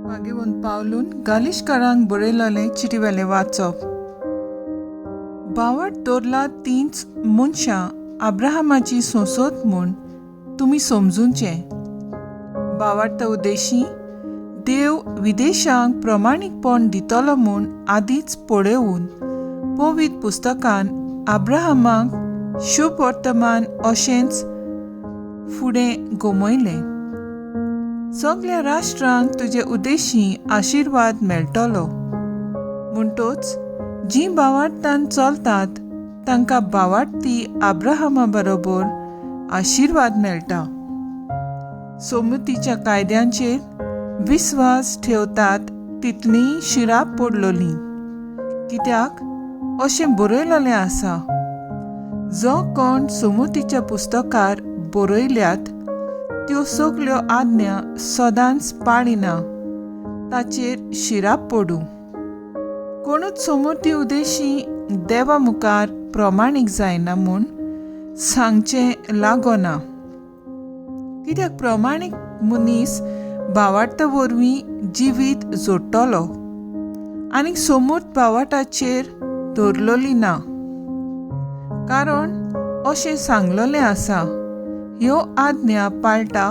मागीर पावलून गालिशकारांक बरयलेलें चिटीवेलें वाचप. बावट दवरला तींच मनशां अब्राहमाची सोंसत म्हूण तुमी समजूचें. बावार्थ उद्देशी देव विदेशांक प्रमाणीकपण दितलो म्हूण आदींच पळोवन पवित्र पुस्तकान अब्राहमाक शुभ वर्तमान अशेंच फुडें गमयलें, सगल्या राष्ट्रांक तुजे उद्देशी आशिर्वाद मेळटलो. म्हणटोच जीं बावार्थान चलतात तांकां बावार्थी अब्राहमा बरोबर आशिर्वाद मेळटा. सोमुतीच्या कायद्यांचेर विस्वास ठेवतात तितलीं शिराप पडलोलीं, कित्याक अशें बरयलेलें आसा, जो कोण सोमुतीच्या पुस्तकार बरयल्यात त्यो सगल्यो आज्ञा सदांच पाळिना ताचेर शिराप पडूं. कोणूच सोमुती उदेशी देवा मुखार प्रमाणीक जायना म्हूण सांगचें लागना, कित्याक प्रमाणीक मनीस भावार्थ वरवीं जिवीत जोडटलो आनी सोमूर्त भावाटाचेर दवरलोली ना. कारण अशें सांगलेलें आसा, ह्यो आज्ञा पाळटा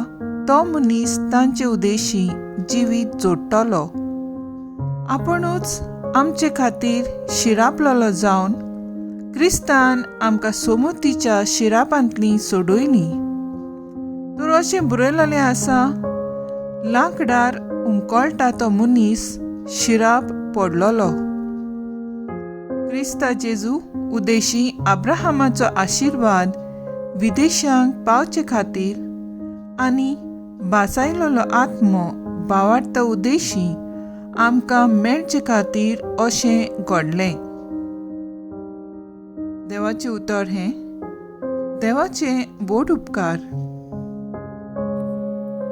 तो मनीस तांचे उद्देशी जिवीत जोडटलो. आपणूच आमचे खातीर शिरापलेलो जावन क्रिस्तान आमकां सोमुतीच्या शिरापांतली सोडयली. तर अशें बरयलेलें आसा, लांकडार उमकळटा तो मनीस शिराप पडलोलो. क्रिस्ता जेजू उद्देशी अब्राहमाचो आशिर्वाद विदेशांक पावचे खातीर आनी बासायलेलो आत्मो भावार्थ उद्देशी आमकां मेळचे खातीर अशें घडलें. देवाचें उतर हें देवाचें व्हड उपकार.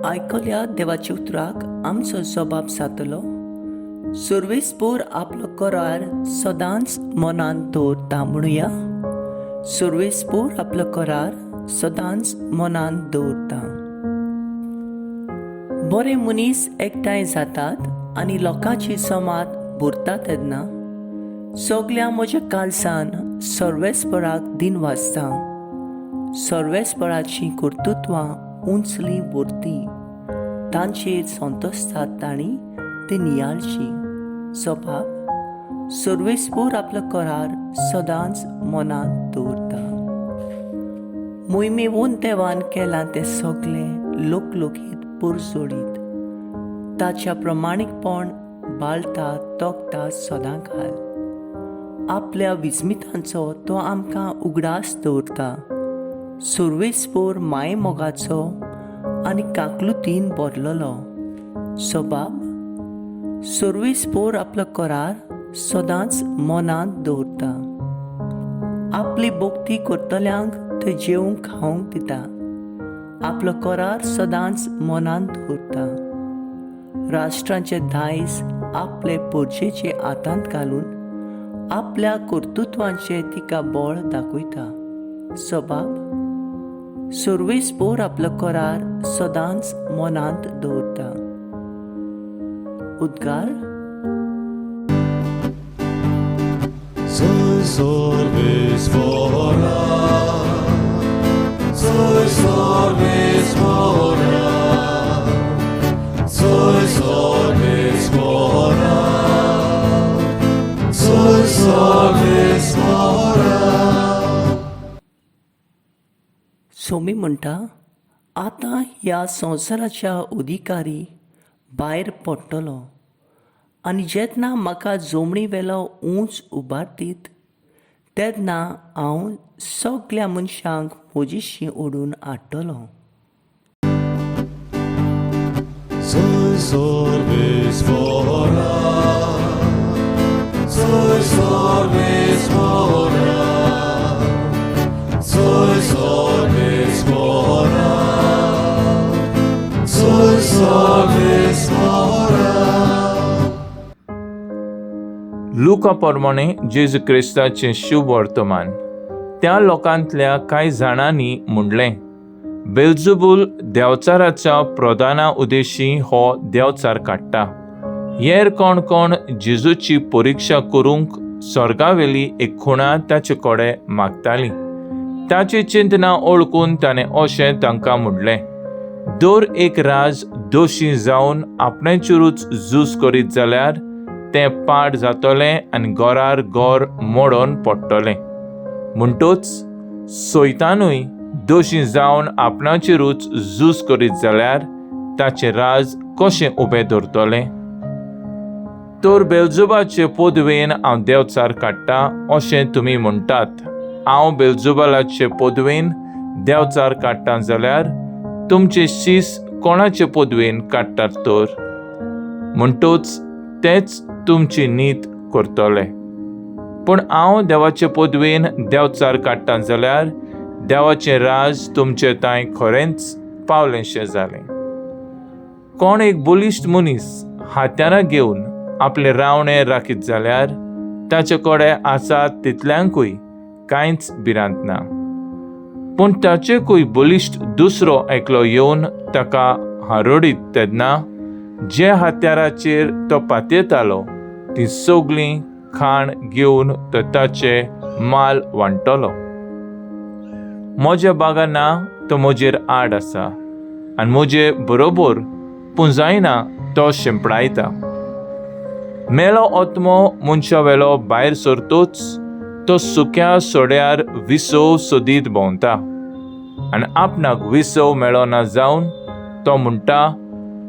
आयकल्या देवाच्या उतराक आमचो जबाब जातलो. सर्वेस्पोर आपलो करार सदांच मनांत दवरता म्हणुया. सर्वेस्पोर आपलो करार सदांच मनांत दवरता. बरे मनीस एकठांय जातात आनी लोकांची समाज भरता तेन्ना सगल्या म्हज्या कालसान सर्वेस्पराक दिन वाचता. सर्वेस्पराचीं कर्तृत्वां उंचली भरती तांचेर संतोशतात तांणी ती नियाळची. स्वभाव सर्वेस्पोर आपलो करार सदांच मनांत दवरता. मोहिमेवून देवान केलां तें सगळें लोकलोकीत पुरजोडीत ताच्या प्रमाणीकपण बाळता तोखता सदां घाल. आपल्या विस्मितांचो तो आमकां उगडास दवरता. सर्वेस्पोर मायमोगाचो आनी काकलुतीन भरलेलो. स्वभाव सर्वेस्पोर आपलो करार सदांच मनांत दवरता. आपली भक्ती करतल्यांक ते जेवंक खावंक दिता. आपलो करार सदांच मनांत दवरता. राष्ट्रांचे दायज आपले पोरचेचे हातांत घालून आपल्या कर्तृत्वांचे तिका बळ दाखयता. स्वभाव सर्वेस्पोर आपलो करार सदांच मनांत दवरता. उद्गार. Soy sorbis mora, soy sorbis mora, soy sorbis mora, soy sorbis mora. Somi म्हणटा, आतां ह्या संवसाराच्या अधिकारी भायर पडटलो आनी जेन्ना म्हाका जमनी वेलो उंच उबारतीत तेन्ना हांव सगल्या मनशांक म्हजीशी ओडून हाडटलो. Soy sorbis mora, soy sorbis mora, soy sorbis mora, soy sorbis mora. लुका प्रमाणे जेजू क्रिस्ताचें शुभ वर्तमान. त्या लोकांतल्या कांय जाणांनी म्हणलें, बेल्जुबूल देंवचाराच्या प्रधाना उदेशी हो देंवचार काडटा. हेर कोण कोण जेजूची परिक्षा करूंक स्वर्गावेली एक खुणा ताचे कडेन मागताली. ताची चिंतना ओळखून ताणें अशें तांकां म्हणलें, दर एक राज दोशी जावन आपणाचेरूच झूज करीत जाल्यार तें पाड जातलें आनी घरार घर मोडून पडटलें. म्हणटूच सैतानूय दोशी जावन आपणाचेरूच झूज करीत जाल्यार ताचें राज कशें उबें दवरतलें? तर बेलजुबाचे पदवेन हांव देंवचार काडटा अशें तुमी म्हणटात. हांव बेलजुबालाचे पदवेन देंवचार काडटा जाल्यार तुमचे शीस कोणाचे पदवेन काडटात तर? म्हणटूच तेच तुमची नीत करतले. पूण हांव देवाचे पदवेन देंवचार काडटा जाल्यार देवाचें राज तुमचे तांय खरेंच पावलेंशें जालें. कोण एक बलिश्ट मनीस हात्यारां घेवन आपले रावणे राखीत जाल्यार ताचे कडेन आसा तितल्यांकूय कांयच भिरांत ना. पूण ताचेकूय बलिश्ट दुसरो एकलो येवन ताका हारोडीत तेन्ना जे हत्याराचेर तो पातयेतालो ती सगळीं खाण घेवन तो ताचे माल वांट्टलो. म्हज्या बागा ना तो म्हजेर आड आसा आनी म्हजे बरोबर पुंजायना तो शिंपडायता. मेलो आत्मो मनशा वेलो भायर सरतूच तो सुक्या सोड्यार विसव सोदीत भोंवता आनी आपणाक विसव मेळना जावन तो म्हणटा,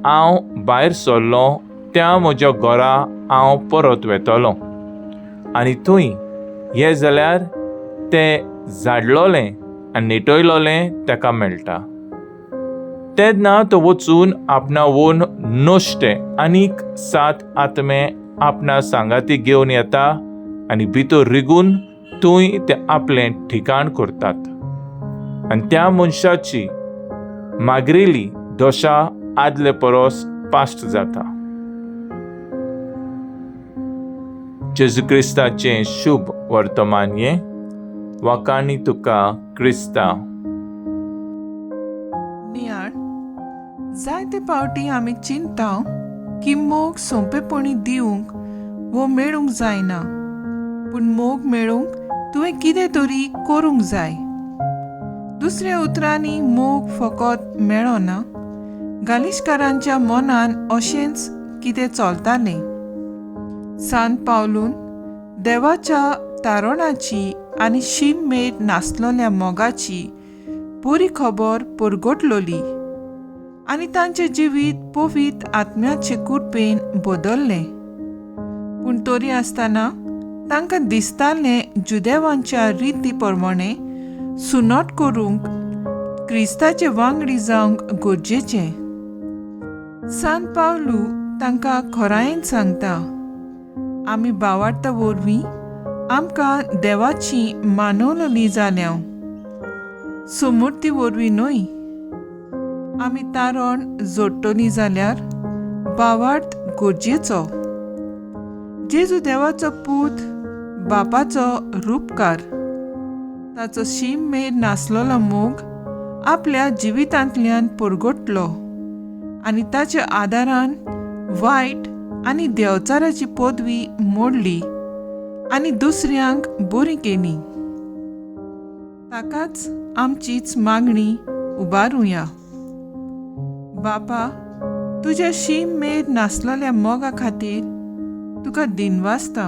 हांव भायर सरलो त्या म्हज्या घरा हांव परत वेतलो. आनी थंय हे जाल्यार तें झाडलोलें आनी निटयलोलें ताका मेळटा. तेन्ना तो वचून आपणावून नश्टें आनीक 7 आत्मे आपणा सांगाती घेवन येता आनी भितर रिगून थंय ते आपलें ठिकाण करतात. आनी त्या मनशाची मागरिली दशा आदले परस पास्ट जाता. जेजू क्रिस्ताचें शुभ वर्तमान हें. वाकाणी तुका क्रिस्ता. नियाळ. जायते पावटी आमी चिंता की मोग सोंपेपणी दिवंक वो मेळूंक जायना, पूण मोग मेळूंक तुवें कितें तरी करूंक जाय. दुसऱ्या उतरांनी मोग फकत मेळना. गालिशकारांच्या मनान अशेंच कितें चलतालें. सांत पावलून देवाच्या तारणाची आनी शीम मेर नासलोल्या मोगाची बरी खबर परगटलोली आनी तांचें जिवीत पवित्र आत्म्याचे कृपेन बदल्लें. पूण तरी आसतना तांकां दिसतालें जुदेवांच्या रिती प्रमाणे सुनोट करूंक क्रिस्ताचे वांगडी जावंक गरजेचें. सांत पावलू तांकां खरायेन सांगता, आमी बावार्ता वरवीं आमकां देवाची मानवली जाल्या, सुमूर्ती वरवीं न्हय. आमी तारण जोडटली जाल्यार बावार्थ गरजेचो. जेजू देवाचो पूत, बापाचो रुपकार, ताचो शीम मेर नासलेलो मोग आपल्या जिवितांतल्यान परगटलो आनी ताच्या आदारान वायट आनी देवचाराची पदवी मोडली आनी दुसऱ्यांक बरी केली. ताकाच आमचीच मागणी उबारुया. बापा, तुज्या शीम मेर नासलेल्या मोगा खातीर तुका दिनवासता.